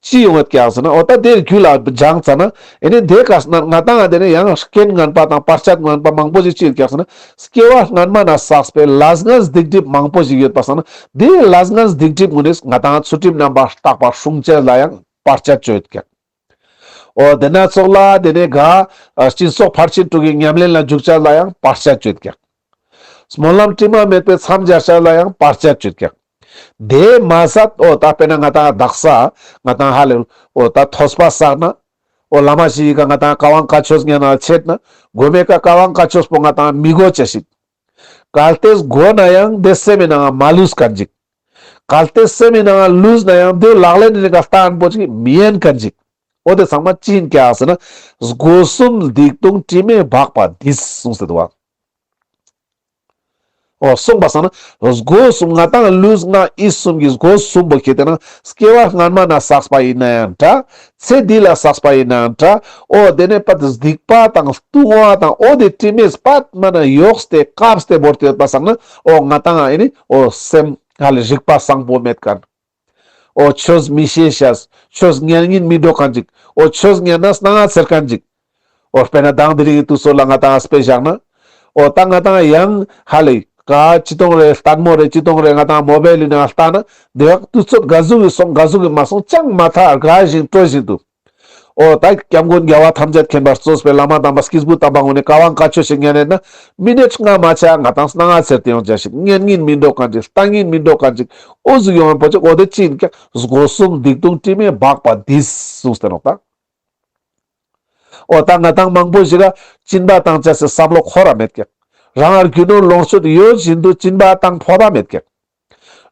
ཅི་ཡོང་ངད་ཀྱག་ཟེར་ན་འོ་ད་དེ་རྒྱུ་ལ་སྦྱངས་ཙ་ན་ཨེ་ནི་དེ་ཀ་ང་ཏང་དེ་ནི་ཡང་རྐྱེན་ངན་པ་དང་བར་ཆད་ངན་པ་མང་པོ་ཞིག་ཅི་ཡོད་ཀྱག་ཟེར་ན། སྐྱེ་བ་སྔན་མ་ན་བསགས་པའི་ལས་ངན་སྡིག་སྒྲིབ་མང་པོ་ཞིག་ཡོད་པ་སང་ན་དེའི་ལས་ངན་སྡིག་སྒྲིབ་ངུ་ནི་ང་ཏང་ཚུལ་ཁྲིམས་རྣམ་པར་དག་པ་སྲུང་བྱ་ལ་ཡང་བར་ཆད་བཅོ་ཡོད་ཀྱག། འོ་དེ་ན་ཙོགས་ལ་དེ་ནི་ག་སྦྱིན་སོགས་ཕར་ཕྱིན་དྲུག་གི་ཉམས་ལེན་ལ་འཇུག་བྱ་ལ་ཡང་བར་ཆད་བཅོ་ཡོད་ཀྱག། སྨོན་ལམ་དྲི་མ་མེད་པའི་མཚམས་སྦྱར་བྱ་ལ་ཡང་བར་ཆད་བཅོ་ཡོད་ཀྱག། དེ་མ་ཟད་འོ་ད་དཔེར་ན་ང་ཏང་དག་ས་ང་ཏང་ཧ་ལེ་འོ་ད་ཐོས་པ་བསགས་ན། འོ་བླ་མ་ཞིག་གི་ཀ་ང་ཏང་བཀའ་དབང་བཀའ་ཆོས་ཉན་ན་ཆེད་ན་གོ་མེ་ཀ་བཀའ་དབང་བཀའ་ཆོས་པོ་ང་ཏང་མི་གོ་ཅེས་ཤིག། གལ་ཏེ་གོ་ན་ཡང་དེ་སེམས་མི་ནང་ང་མ་ལུས་མཁན་ཅིག། གལ་ཏེ་སེམས་མི་ནང་ང་ལུས་ན་ཡང་དེ་ལག་ལེན་ནི་ཀ་ལྟ་ཨན་པོ་ཅིག་མི་ཡན་མཁན་ཅིག། འོ་དེ་ཚང་མ་ཅི་ཡིན་ཀྱག་ཟེར་ན་སྒོ་གསུམ་སྡིག་ལྟུང་དྲི་མས་སྦགས་པ་འདིས་གསུངས་ཏེ་འདུག་བ། འོ་གསུངས་པ་སང་ན་སྒོ་གསུམ་ང་ཏང་ལུས་ངག་ཡིད་གསུམ་གྱི་སྒོ་གསུམ་པོ་ཁྱེར་ཏེ་ན་སྐྱེ་བ་སྔན་མ་ན་བསགས་པ་ཡིན་ན་ཡང་འདྲ། ཚེ་འདི་ལ་བསགས་པ་ཡིན་ན་ཡང་འདྲ། འོ་དེ་ནས་པ་སྡིག་པ་དང་ལྟུང་བ་དང་འོ་དེ་དྲི་མས་པད་མ་ན་ཡོགས་ཏེ་བཀབ་སྟེ་བོར་ཏེ་ཡོད་པ་སང་ན་འོ་ང་ཏང་ཨེ་ནི་འོ་སེམས་ཧ་ལེ་རིག་པ་བཟང་པོ་མེད་མཁན། འོ་ཆོས་མི་ཤེས་ཤེས། ཆོས་ཉན་སྙིང་མི་འདོད་མཁན་ཅིག། འོ་ཆོས་ཉན་ན་སྣང་ང་ཚེར་མཁན་ཅིག། འོ་དཔེར་ན་མདང་དེ་རིང་གི་དུས་ཚོད་ལ་ང་ཏང་དཔེ་བཞག་ན། འོ་ད་ང་ཏང་ཡང་ཧ་ལེ་ག་ཅི་གཏོང་རེ་ལྟད་མོ་རེ་ཅི་གཏོང་རེ་ང་ཏང་མོ་བེལ་ལི་ནང་ལྟ་ན་དེ་བ་དུས་ཚོད་ག་ཟུག་གི་སོང་ག་ཟུག་གི་མ་སོང་ཅང་མ་ཐག་དགའ་བཞིན་སྤྲོ་བཞིན་དུ། འོ་ད་སྐྱབས་མགོན་རྒྱལ་བ་ཐམས་ཅད་མཁྱེན་པ་གཙོས་པའི་བླ་མ་དམ་པ་སྐྱེས་བུ་དམ་པ་ངོ་ནས་བཀའ་དབང་བཀའ་ཆོས་ཤིག་ཉན་ནས་ན་མི་ནེ་ལྔ་མ་ཆ་ང་ཏང་སྣང་ང་ཚེར་ཏེ་ཡོང་ཆ་ཞིག་ཉན་ཉན་མི་འགྲོ་མཁན་ཅིག་ལྟ་ཉན་མི་འགྲོ་མཁན་ཅིག་འོ་ཟུག་ཡོང་བ་པོ་ཅིག་འོ་དེ་ཅི་ཡིན་ཀྱང་སྒོ་གསུམ་སྡིག་ལྟུང་དྲི་མས་སྦགས་པ་འདིས་གསུངས་ཏེ་ནོག་ད། འོ་ད་ང་ཏང་མང་པོ་ཞིག་ག་སྦྱིན་པ་བཏང་ཆ་སི་བསམ་བློ་འཁོར་ར་མེད་ཀྱག་རང་རྒྱུ་ནོར་ལོངས་སྤྱོད་ཡོད་བཞིན་དུ་སྦྱིན་པ་བཏང་ཕོད་ད་མེད་ཀྱག་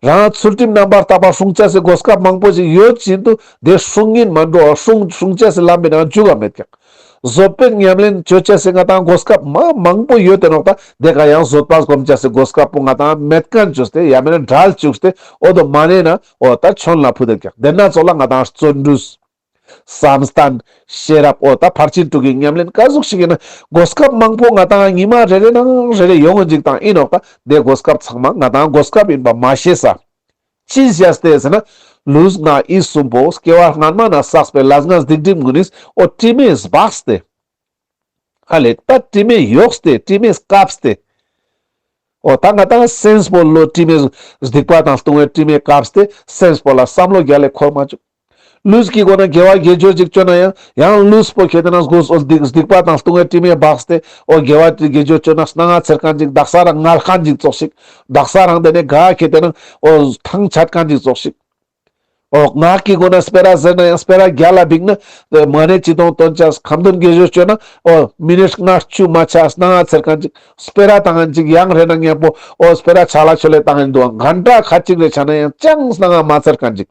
རང་ཚུལ་ཁྲིམས་རྣམ་པར་དག་པ་སྲུང་ཆ་སི་གོ་སྐབས་མང་པོ་ཞིག་ཡོད་བཞིན་དུ་དེ་སྲུང་ཉན་མ་འགྲོ་སྲུང་སྲུང་ཆ་སི་ལམ་པའི་ནང་འཇུག་ག་མེད་ཀྱག་བཟོད་པའི་ཉམས་ལེན་བཅོ་ཆ་སི་ང་ཏང་གོ་སྐབས་མ་མང་པོ་ཡོད་དེ་ནོག་ད། དེ་ག་ཡང་བཟོད་པ་སྒོམ་ཆ་སི་གོ་སྐབས་པོ་ང་ཏང་མེད་མཁན་བཅོས་ཏེ་ཡང་མེད་ན་འབྲལ་བཅུག་སྟེ་འོ་དོ་མ་ནེ་ན་འོ་ད་ཆོན་ལ་ཕུད་དེ་ཀྱག་དེ་ན་ཚོ་ལ་ང་ཏང་བརྩོན་འགྲུས། བསམ་གཏན། ཤེས་རབ་འོ་ད་ཕར་ཕྱིན་དྲུག་གི་ཉམས་ལེན་ག་ཟུག་ཞིག་ཡིན་ན་གོ་སྐབས་མང་པོ་ང་ཏང་ཉི་མ་རེ་རེ་ནང་རེ་རེ་ཡོང་ངིན་ཅིག་དང་ཡིན་ནོག་ད། དེ་གོ་སྐབས་ཚང་མ་ང་ཏང་གོ་སྐབས་ཡིན་པ་མ་ཤེས་ས། ཅི་བྱས་ཏེ་ཟེར་ན་ལུས་ངག་ཡིད་གསུམ་པོ་སྐྱེ་བ་སྔན་མ་ན་བསགས་པའི་ལས་ངན་སྡིག་སྒྲིབ་ཀུན་ནི་འོ་དྲི་མས་སྦགས་ཏེ། ཧ་ལེ་ད་དྲི་མས་ཡོགས་ཏེ་དྲི་མས་བཀབ་སྟེ། འོ་ད་ང་ཏང་སེམས་པོ་ལོ་དྲི་མས་སྡིག་པ་དང་ལྟུང་བའི་དྲི་མས་བཀབ་སྟེ་སེམས་པོ་ལ་བསམ་བློ་རྒྱལ་ལ་འཁོར་མ་བཅུག་ལུས་ཀྱི་སྒོ་ན་དགེ་བ་དགེ་སྦྱོར་ཅིག་བཅོ་ན་ཡང་ཡང་ལུས་པོ་ཁེ་ཏེ་ན་སྒོ་སོ་སྡིག་སྡིག་པ་དང་ལྟུང་བའི་དྲི་མས་སྦགས་ཏེ་འོ་དགེ་བ་དགེ་སྦྱོར་བཅོ་ན་སྣང་ང་ཚེར་མཁན་ཅིག་དག་ས་རང་ངར་མཁན་ཅིག་ཙོགས་ཤིག་དག་ས་རང་དེ་ནས་ག་ཁེ་ཏེ་ན་འོ་ཐང་ཆད་མཁན་ཅིག་ཙོགས་ཤིག་འོ་ངག་གི་སྒོ་ན་སྤེ་ར་ཟེར་ན་ཡང་སྤེ་ར་རྒྱལ་ལ་བིག་ན་མ་ནེ་ཅི་གཏོང་སྟོན་ཆ་ཁ་འདོན་དགེ་སྦྱོར་བཅོ་ན་འོ་མི་ནེ་ལྔ་བཅུ་མ་ཆ་སྣང་ང་ཚེར་མཁན་ཅིག་སྤེ་ར་བཏང་མཁན་ཅིག་ཡང་རེ་ན་མཉམ་པོ་འོ་སྤེ་ར་ཆ་ལ་ཆོ་ལེ་བཏང་ཡིན་འདུག་ག་འགྲ་ཁ་ཅིག་རེ་ཆ་ན་ཡང་ཅང་སྣང་ང་མ་ཚེར་མཁན་ཅིག་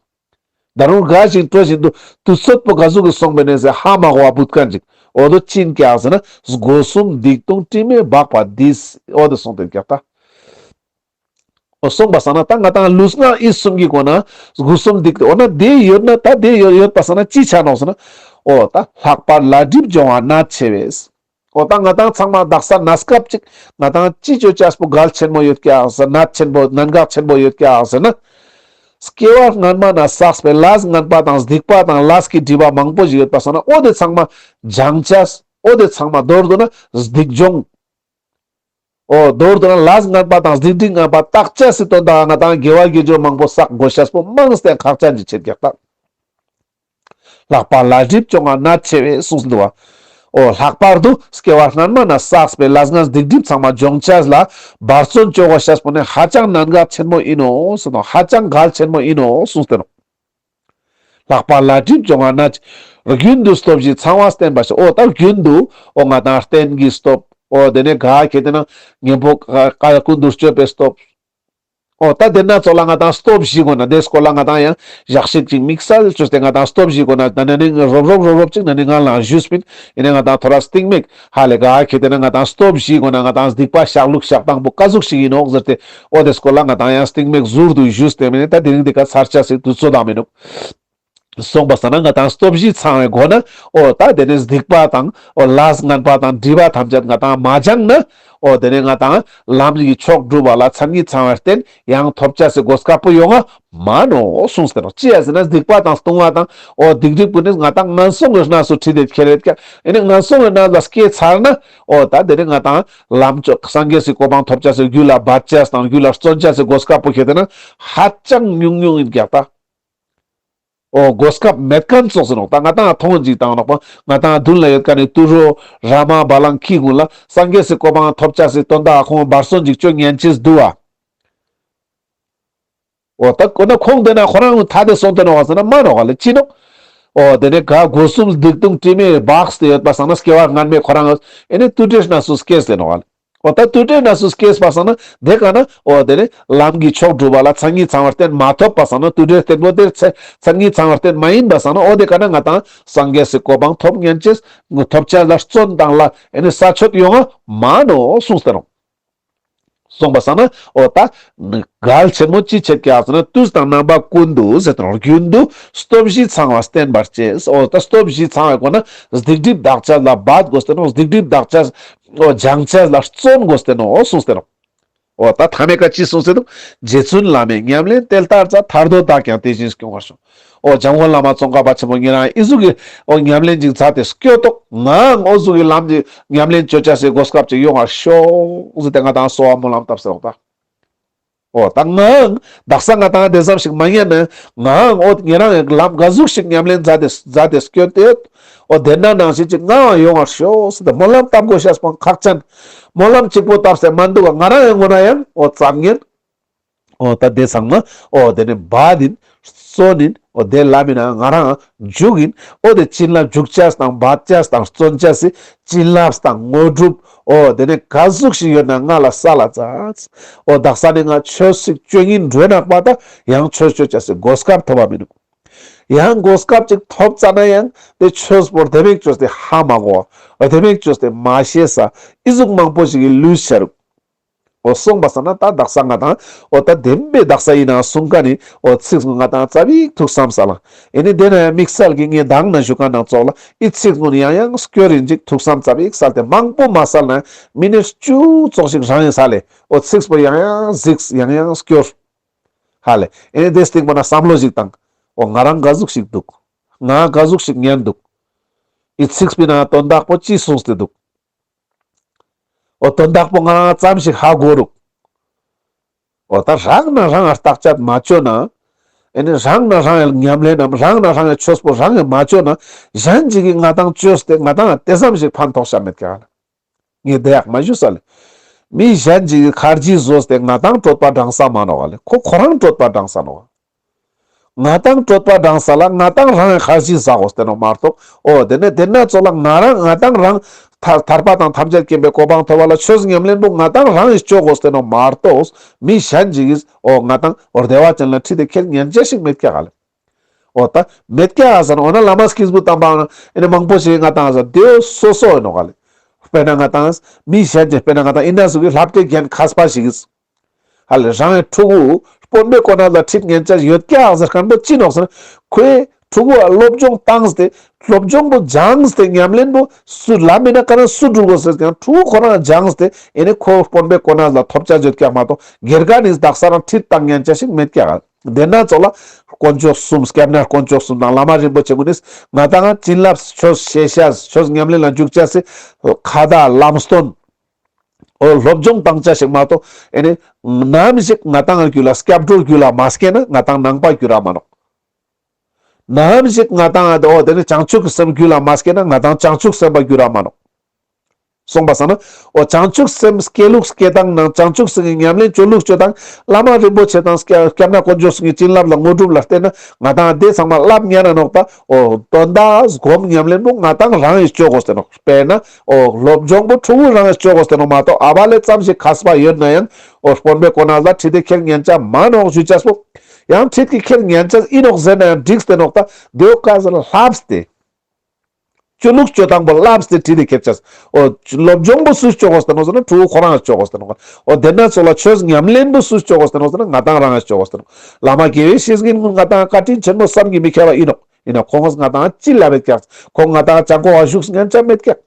ད་རུང་དགའ་ཞིང་སྤྲོ་བཞིན་དུ་དུས་ཚོད་པོ་ག་ཟུག་གི་སོང་པའི་ནས་ཟེར་ཧ་མ་གོ་བ་བུད་མཁན་ཅིག་འོ་དོ་ཅི་ཡིན་ཀྱག་ཟེར་ན་སྒོ་གསུམ་སྡིག་ལྟུང་དྲི་མས་སྦགས་པ་འདིས་འོ་དོ་སོང་སྟེ་ཀྱག་ད། འོ་སོང་པ་སང་ན་ད་ང་ཏང་ལུས་ངག་ཡིད་གསུམ་གྱི་སྒོ་ན་སྒོ་གསུམ་སྡིག་འོ་ན་དེ་ཡོད་ན་ད་དེ་ཡོད་ཡོད་པ་སང་ན་ཅི་ཆ་ནོག་ཟེར་ན། འོ་ད་ལྷག་པར་ལས་སྒྲིབ་སྦྱོང་བ་ནད་ཆེ་བས། འོ་ད་ང་ཏང་ཚང་མ་དག་ས་གནས་སྐབས་ཅིག་ང་ཏང་ཅི་བཅོ་ཆས་པོ་གལ་ཆེན་མོ་ཡོད་ཀྱག་ཟེར་ན་གནད་ཆེན་པོ་གནད་འགག་ཆེན་པོ་ཡོད་ཀྱག་ཟེར་ན། སྐྱེ་བ་སྔན་མ་ན་བསགས་པའི་ལས་ངན་པ་དང་སྡིག་པ་དང་ལས་ཀྱི་སྒྲིབ་པ་མང་པོ་ཞིག་ཡོད་པ་སང་ན་འོ་དེ་ཚང་མ་སྦྱང་ཆས་འོ་དེ་ཚང་མ་མདོར་བསྡུ་ན་སྡིག་སྦྱོང་། འོ་མདོར་བསྡུ་ན་ལས་ངན་པ་དང་སྡིག་སྒྲིབ་ངན་པ་དག་ཆ་སི་དོན་དག་ང་ཏང་དགེ་བ་དགེ་སྦྱོར་མང་པོ་བསགས་དགོས་ཤེས་པོ་མང་སྟེ་ཁག་ཅན་གྱི་ཆེད་ཀྱག་ད། ལྷག་པར་ལས་སྒྲིབ་སྦྱོང་བ་ནད་ཆེ་བས་གསུངས་འདུག་བ། འོ་ལྷག་པར་དུ་སྐྱེ་བ་སྔན་མ་ན་བསགས་པའི་ལས་ངན་སྡིག་སྒྲིབ་ཚང་མ་སྦྱོང་ཆས་ལ་འབད་བརྩོན་བཅོ་དགོས་ཤེས་པོ་ནི་ཧ་ཅང་གནད་འགག་ཆེན་མོ་ཡིན་ནོག་གསུངས་ནོག་ཧ་ཅང་གལ་ཆེན་མོ་ཡིན་ནོག་གསུངས་ཏེ་ནོག་ལྷག་པར་ལས་སྒྲིབ་སྦྱོང་བ་ན་རྒྱུན་དུ་སྟོབས་བཞི་ཚང་བ་བསྟེན་པ་ཞིག་འོ་ད་རྒྱུན་དུ་འོ་ང་ཏང་རྟེན་གྱི་སྟོབས། འོ་དེ་ནས་ག་ཁེ་ཏེ་ན་གཉེན་པོ་ཀ་ཀ་ཀུན་ཏུ་སྤྱོད་པའི་སྟོབས། འོ་ད་དེ་ན་ཚོ་ལ་ང་ཏང་སྟོབས་བཞི་དགོས་ན་དེ་སྐོར་ལ་ང་ཏང་ཡང་ཞག་ཞིག་ཅིག་དམིགས་བསལ་བཅོས་ཏེ་ང་ཏང་སྟོབས་བཞི་དགོས་ན་ད་ན་ནིང་རོབ་རོབ་རོབ་རོབ་ཅིག་ན་ནིང་ང་ལ་ཞུས་པིན། ཡིན་ན་ང་ཏང་ཐོ་རས་སྟིང་མེག་ཧ་ལེ་ག་ཁེ་ཏེ་ན་ང་ཏང་སྟོབས་བཞི་དགོས་ན་ང་ཏང་སྡིག་པ་བཤགས་ལུགས་བཤགས་སྟངས་པོ་ཀ་ཟུག་ཞིག་ཡིན་ནོག་ཟེར་ཏེ། འོ་དེ་སྐོར་ལ་ང་ཏང་ཡང་སྟིང་མེག་ཟུར་དུ་ཞུས་ཏེ་མིན་ད་དེ་རིང་དེ་ཀ་ཚར་ཆ་སི་དུས་ཚོད་དང་མི་ནུག་སོང་པ་སང་ན་ང་ཏང་སྟོབས་བཞི་ཚང་བའི་སྒོ་ན་འོ་ད་དེ་ནས་སྡིག་པ་དང་འོ་ལས་ངན་པ་དང་སྒྲིབ་པ་ཐམས་ཅད་ང་ཏང་མ་སྦྱངས་ན་འོ་དེ་ནས་ང་ཏང་ལམ་གྱི་མཆོག་སྒྲུབ་པ་ལ་མཚན་ཉིད་ཚང་བའི་རྟེན་ཡང་ཐོབ་ཆ་སི་གོ་སྐབས་པོ་ཡོང་ང་མ་ནོག་གསུངས་ཏེ་ནོག་ཅི་ཡ་ཟེར་ན་སྡིག་པ་དང་ལྟུང་བ་དང་འོ་སྡིག་སྒྲིབ་ཀུན་ནི་ང་ཏང་ངན་སོང་གི་གནས་སུ་ཁྲིད་དེ་ཁྱེར་ཡོད་ཀྱག་ཡིན་ན་ངན་སོང་གི་གནས་ལ་སྐྱེས་ཚར་ན་འོ་ད་དེ་ནས་ང་ཏང་ལམ་མཆོག་སངས་རྒྱས་སི་གོ་འཕང་ཐོབ་ཆ་སི་རྒྱུ་ལ་འབད་ཆ་དང་རྒྱུ་ལ་བརྩོན་ཆ་སི་གོ་སྐབས་པོ་ཁེ་ཏེ་ན་ཧ་ཅང་ཉུང་ཉུང་ཡིན་ཀྱག་ད། འོ་གོ་སྐབས་མེད་མཁན་ཙོགས་ཟེར་ནོག་ད་ང་ཏང་མཐོང་ཅིག་བཏང་ནོག་པ་ང་ཏང་མདུན་ལ་ཡོད་མཁན་ནི་དུད་འགྲོ་ར་མ་བ་ལང་ཁྱི་ཀུན་ལ་སངས་རྒྱས་སི་གོ་འཕང་ཐོབ་ཆ་སི་དོན་དག་ཁོང་འབད་བརྩོན་ཅིག་བཅོ་ཉན་ཅེས་འདུག་བ། འོ་ད་ཁོ་ན་ཁོང་དེ་ན་ཁོ་རང་ཐ་དེ་སོང་སྟེ་ནོག་བ་ཟེར་ན་མ་ནོག་ག་ལེ་ཅི་ནོག་འོ་དེ་ནས་ག་སྒོ་གསུམ་སྡིག་ལྟུང་དྲི་མས་སྦགས་ཏེ་ཡོད་པ་སང་ན་སྐྱེ་བ་སྔན་མའི་ཁོ་རང་ཨེ་ནི་དུད་འགྲོའི་གནས་སུ་སྐྱེས་ཏེ་ནོག་ག་ལེ། འོ་ད་དུད་འགྲོའི་གནས་སུ་སྐྱེས་པ་སང་ན་དེ་ཀ་ན་འོ་དེ་ནི་ལམ་གྱི་མཆོག་སྒྲུབ་པ་ལ་མཚན་ཉིད་ཚང་བའི་རྟེན་མ་ཐོབ་པ་སང་ན་དུད་འགྲོའི་རྟེན་པོ་དེ་མཚན་ཉིད་ཚང་བའི་རྟེན་མ་ཡིན་པ་སང་ན་འོ་དེ་ཀ་ན་ང་ཏང་སངས་རྒྱས་སི་གོ་འཕང་ཐོབ་ཉན་ཅེས་ཐོབ་ཆ་ལ་བརྩོན་དང་ལ་ཨེ་ནི་ས་ཆོད་ཡོང་ང་མ་ནོག་གསུངས་ཏེ་ནོག་སོང་པ་སང་ན་འོ་ད་གལ་ཆེན་མོ་ཅི་ཆེད་ཀྱག་ཟེར་ན་དུས་དང་རྣམ་པ་ཀུན་ཏུ་ཟེར་ཏེ་ནོག་རྒྱུན་དུ་སྟོབས་བཞི་ཚང་བ་བསྟེན་པར་བྱས། འོ་ད་སྟོབས་བཞི་ཚང་བའི་སྒོ་ན་སྡིག་སྒྲིབ་དག་ཆ་ལ་འབད་དགོས་ཏེ་ནོག་སྡིག་སྒྲིབ་དག་ཆ་འོ་སྦྱང་ཆ་ལ་བརྩོན་དགོས་ཏེ་ནོག་གསུངས་ཏེ་ནོག་འོ་ད་ཐ་མའི་ཀ་ཅི་གསུངས་ཟེར་དུག་རྗེ་བཙུན་བླ་མའི་ཉམས་ལེན་དེ་ལྟར་མཛད། ཐར་འདོད་བདག་ཀྱང་དེ་བཞིན་སྐྱོང་བར་ཤོག་འོ་འཇམ་མགོན་བླ་མ་ཙོང་ཁ་པ་ཆེན་པོ་ཉེ་རང་ཨི་ཟུག་གི་འོ་ཉམས་ལེན་ཅིག་མཛད་དེ་སྐྱོད་དོག་ངའང་འོ་ཟུག་གི་ལམ་ཅིག་ཉམས་ལེན་ཅོ་ཅེས་སི་གོ་སྐབས་ཅིག་ཡོང་བར་ཤོག་ཟེར་ཏེ་ང་དང་གསོལ་བ་སྨོན་ལམ་བཏབ་སྟེ་ནོག་ད། འོ་ད་ངའང་དག་ས་ང་དང་དེ་ཙམ་ཞིག་མ་ཉན་ན་ངའང་འོ་ཉེ་རང་ངི་ལམ་ག་ཟུག་ཞིག་ཉམས་ལེན་མཛད་དེ་མཛད་དེ་སྐྱོད་དེ་ཡོད། འོ་དེ་ན་ནང་བཞིན་ཅིག་ངའང་ཡོང་བར་ཤོག་ཟེར་ཏེ་སྨོན་ལམ་བཏབ་དགོས་ཤེས་པོ་ཁག་ཅན། སྨོན་ལམ་གཅིག་པོ་བཏབ་སྟེ་མ་འདུག་ག་ང་རང་ངི་ངོས་ན་ཡང་འོ་ཙམ་ཉན། འོ་ད་དེ་ཚང་མ་འོ་དེ་ནི་བར་ཨིན། བརྩོན་ཨིན། འོ་དེ་ལམ་མི་ན་ང་རང་འཇུག་ཨིན། འོ་དེ་བྱིན་རླབས་འཇུག་ཅེས་དང་འབད་ཅེས་དང་བརྩོན་ཅེས་སི་བྱིན་རླབས་དང་དངོས་གྲུབ་འོ་དེ་ནི་ག་ཟུག་ཞིག་ཡོད་ན་ང་ལ་སལ་ལ་མཛད། འོ་དག་ས་ནི་ང་ཆོས་ཤིག་ཅོ་ཉན་འགྲོ་ནོག་པ་ད་ཡང་ཆོས་ཅོ་ཅེས་སི་གོ་སྐབས་ཐོབ་པ་མི་འདུག་ཡང་གོ་སྐབས་ཅིག་ཐོབ་ཙ་ན་ཡང་དེ་ཆོས་པོ་དེ་མིག་ཅོས་ཏེ་ཧ་མ་གོ། འོ་དེ་མིག་ཅོས་ཏེ་མ་ཤེས་ས་ཨི་ཟུག་མང་པོ་ཞིག་གི་ལུས་ཆ་རུག་འོ་སོང་པ་སང་ན་ད་དག་ས་ང་དང་འོ་ད་བདེན་པའི་དག་ས་ཨིན་ན་གསུང་ཀ་ནི་འོ་ཚིག་ང་དང་ཙ་པིག་ཐུགས་བསམ་ས་ལ། ཨེ་ནི་དེ་ན་ཡང་དམིགས་བསལ་གྱི་ངས་མདང་ན་ཞུ་ཁན་ནང་ཙོགས་ལ་ཨི་ཚིག་ཀུན་ཡང་ཡང་སྐྱོར་ཨིན་ཅིག་ཐུགས་བསམ་ཙ་པིག་སལ་ཏེ་མང་པོ་མ་སལ་ན་མི་ནི་བཅུ་ཙོགས་ཤིག་རང་ཨིན་ས་ལེ། འོ་ཚིག་པོ་ཡང་ཡང་གཟིགས་ཡང་ཡང་སྐྱོར། ཧ་ལེ། ཨེ་ནི་དེ་སྟིང་པོ་ན་བསམ་བློ་ཞིག་བཏང་། འོ་ང་རང་ག་ཟུག་ཞིག་འདུག་ང་ག་ཟུག་ཞིག་ཉན་འདུག་ཨི་ཚིག་པོའི་ནང་དོན་དག་པོ་ཅི་གསུངས་ཏེ་འདུག་འོ་དོན་དག་པོ་ང་རང་ཙམ་ཞིག་ཧ་གོ་རུག་འོ་ད་རང་ན་རང་ང་བརྟག་དཔྱད་མ་ཅོས་ན། ཨེ་ནི་རང་ན་རང་ཡང་ཉམས་ལེན་ནམ་རང་ན་རང་ཡང་ཆོས་པོ་རང་ཡང་མ་ཅོས་ན་གཞན་ཅིག་གིས་ང་དང་ཅོས་ཏེ་ང་དང་དེ་ཙམ་ཞིག་ཕན་ཐོགས་ཤ་མེད་ཀྱག་ལེ། ངས་དེ་ཡག་མ་ཞུས་ས་ལེ། མི་གཞན་ཅིག་གིས་ཁར་ཇི་བཟོས་ཏེ་ང་དང་གྲོད་པ་འགྲངས་ས་མ་ནོག་ལེ། ཁོ་ཁོ་རང་གྲོད་པ་འགྲངས་ས་ནོག་ང་དང་གྲོད་པ་འགྲངས་ས་ལ་ང་དང་རང་ཡང་ཁར་ཇི་ཟ་དགོས་ཏེ་ནོག་མ་གཏོགས། འོ་དེ་ནས་དེ་ན་ཙོགས་ལ་ང་རང་ང་དང་རང་ཐར་ཐར་པ་དང་ཐམས་ཅད་མཁྱེན་པའི་གོ་འཕང་ཐོབ་པ་ལ་ཆོས་ཉམས་ལེན་པོ་ང་དང་རང་ཡང་ཅོ་དགོས་ཏེ་ནོག་མ་གཏོགས། མི་གཞན་ཅིག་གིས་འོ་ང་དང་འོ་བདེ་བ་ཅན་ལ་ཁྲིད་དེ་ཁྱེར་ཉན་ཅེས་ཤིག་མེད་ཀྱག་ལེ། འོ་ད་མེད་ཀྱག་ཟེར་ན་འོ་ན་བླ་མ་སྐྱེས་བུ་དམ་པ་ཨེ་ནི་མང་པོ་ཞིག་ང་དང་ཟེར་དེ་སོ་སོ་ཨིན་ནོག་ལེ། དཔེར་ན་ང་དང་མི་གཞན་ཅིག་དཔེར་ན་ང་དང་ཨི་ན་ཟུག་གི་ལྷ་བྲེ་རྒན་མཁས་པ་ཞིག་གིས། ཧ་ལེ་རང་ངི་ཕྲུ་གུ་དཔོན་པོའི་གོ་གནས་ལ་ཁྲིད་ཉན་ཅེས་ཡོད་ཀྱག་ཟེར་ཁན་པོ་ཅི་ནོག་ཟེར་ན་ཁོའི་ཕྲུ་གུ་ལ་སློབ་སྦྱོང་བཏང་སྟེ་སློབ་སྦྱོང་པོ་སྦྱངས་ཏེ་ཉམས་ལེན་པོ་སུ་ལམ་མི་ན་ཀ་ན་སུ་འགྲུལ་དགོས་ཟེར་ཀྱང་ཕྲུ་གུ་ཁོ་རང་སྦྱངས་ཏེ་ཨེ་ནི་ཁོ་དཔོན་པོའི་གོ་གནས་ལ་ཐོབ་ཅེས་ཡོད་ཀྱག་མ་གཏོགས་སྒེར་ག་ནི་དག་ས་རང་ཁྲིད་བཏང་ཉན་ཅེས་ཤིག་མེད་ཀྱག་དེ་ན་ཙོགས་ལ་དཀོན་མཆོག་གསུམ་སྐྱབས་གནས་དཀོན་མཆོག་གསུམ་དང་བླ་མ་རིན་པོ་ཆེ་ཀུན་ནིས་ང་དང་བྱིན་རླབས་ཆོས་ཤེས་ཤེས་ཆོས་ཉམས་ལེན་ལ་འཇུག་ཅེས་སི་ཁ་བརྡ་ལམ་སྟོན། འོ་སློབ་སྦྱོང་བཏང་ཅེས་ཤིག་མ་གཏོགས་ཨེ་ནི་ནམ་ཞིག་ང་དང་རྒྱུད་ལ་སྐྱབས་འགྲོ་རྒྱུད་ལ་མ་སྐྱེས་ན་ང་དང་ནང་པ་འགྱུར་ར་མ་ནོག་ནམ་ཞིག་ང་དང་འོ་དེ་ནི་བྱང་ཆུབ་ཀྱི་སེམས་རྒྱུད་ལ་མ་སྐྱེས་ན་ང་དང་བྱང་ཆུབ་སེམས་དཔའ་འགྱུར་ར་མ་ནོག་སོང་པ་སང་ན་འོ་བྱང་ཆུབ་སེམས་སྐྱེ་ལུགས་སྐྱེ་སྟངས་ནང་བྱང་ཆུབ་སེམས་ཀྱི་ཉམས་ལེན་ཅོ་ལུགས་ཅོ་སྟངས་བླ་མ་རིན་པོ་ཆེ་དང་སྐྱབས་སྐྱབས་གནས་དཀོན་མཆོག་གསུམ་གྱི་བྱིན་རླབས་ལ་དངོས་གྲུབ་ལ་བརྟེན་ན་ང་དང་དེ་ཚང་མ་བསླབ་ཉན་ན་ནོག་ད། འོ་དོན་དག་སྒོམ་ཉམས་ལེན་པོ་ང་དང་རང་ཡིས་ཅོ་དགོས་ཏེ་ནོག་དཔེར་ན་འོ་སློབ་སྦྱོང་པོ་ཕྲུ་གུ་རང་ཡིས་ཅོ་དགོས་ཏེ་ནོག་མ་གཏོགས་ཨ་བ་ལེ་ཙམ་ཞིག་མཁས་པ་ཡོད་ན་ཡང་འོ་དཔོན་པོའི་གོ་གནས་ལ་ཁྲིད་དེ་ཁྱེར་ཉན་ཅེས་མ་ནོག་ཞུ་ཅེས་པོ། ཡང་ཁྲིད་དེ་ཁྱེར་ཉན་ཅེས་ཨིན་ནོག་ཟེར་ན་ཡང་འགྲིགས་ཏེ་ནོག་ད། དེའོ་ཀ་ཟེར་ལྷབས་ཏེ། ཅོ་ལུགས་ཅོ་སྟངས་པོ་ལྷབས་ཏེ་ཁྲིད་དེ་ཁྱེར་ཅེས། འོ་སློབ་སྦྱོང་པོ་སུས་ཅོ་དགོས་ཏེ་ནོག་ཟེར་ན་ཕྲུ་གུ་ཁོ་རང་ཅོ་དགོས་ཏེ་ནོག་འོ་དེ་ན་ཙོགས་ལ་ཆོས་ཉམས་ལེན་པོ་སུས་ཅོ་དགོས་ཏེ་ནོག་ཟེར་ན་ང་དང་རང་ཡིས་ཅོ་དགོས་ཏེ་ནོག་བླ་མ་དགེ་བའི་བཤེས་གཉེན་ཀུན་ང་དང་བཀའ་དྲིན་ཆེན་པོ་བསམ་གྱིས་མི་ཁྱབ་པ་ཨིན་ནོག་ཨིན་ན་ཁོང་ང་དང་ཅི་ལབ་ཡོད་ཀྱག་ཁོང་ང་དང་ཅང་གོ་བ་ཞུགས་ཉན་ཅེས་མེད་ཀྱག་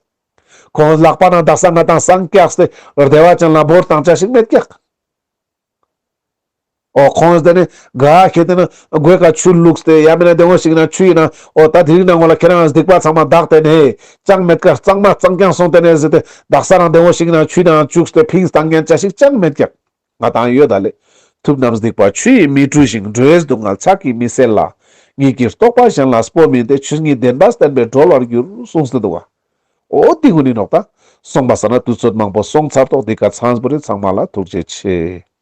ཁོང་ལག་པ་ནང་དག་ས་ང་དང་སངས་རྒྱས་ཏེ་བདེ་བ་ཅན་ལ་བོར་བཏང་ཅེས་ཤིག་མེད་ཀྱག་འོ་ཁོང་དེ་ནི་ག་ཁེ་དེ་ནི་གོས་ཀ་ཆུ་བླུགས་ཏེ་ཡང་མིན་ན་དེ་འོ་ཞིག་ན་ཆུ་ཨིན་ན་འོ་ད་དེ་རིང་ནང་ངོ་ལ་ཁྱེད་རང་སྡིག་པ་ཚང་མ་དག་སྟེ་ནི་ཅང་མེད་ཀ་གཙང་མ་གཙང་རྐྱང་སོང་སྟེ་ནི་ཟེར་ཏེ་དག་ས་རང་དེ་འོ་ཞིག་ན་ཆུ་ནང་བཅུག་སྟེ་ཕིངས་བཏང་ཉན་ཅེས་ཤིག་ཅང་མེད་ཀྱག་ང་དང་ཡོད་ད་ལེ། ཐུབ་རྣམས་སྡིག་པ་ཆུ་ཡིས་མི་འཁྲུ་ཞིང་། འགྲོ་བའི་སྡུག་བསྔལ་ཕྱག་གིས་མི་སེལ་ལ། ཉིད་ཀྱི་རྟོགས་པ་གཞན་ལ་སྤོ་མིན་ཏེ། ཆོས་ཉིད་བདེན་པ་བསྟན་པས་གྲོལ་བར་འགྱུར། གསུངས་ཏེ་འདུག་ག་འོ་དེ་ཀུན་ཨིན་ནོག་ད། སོང་པ་སང་ན་དུས་ཚོད་མང་པོ་སོང་ཚར་ཏོག་འདི་ཀ་ཚང་བོ་རེ་ཚང་མ་ལ་ཐུགས་རྗེ་ཆེ།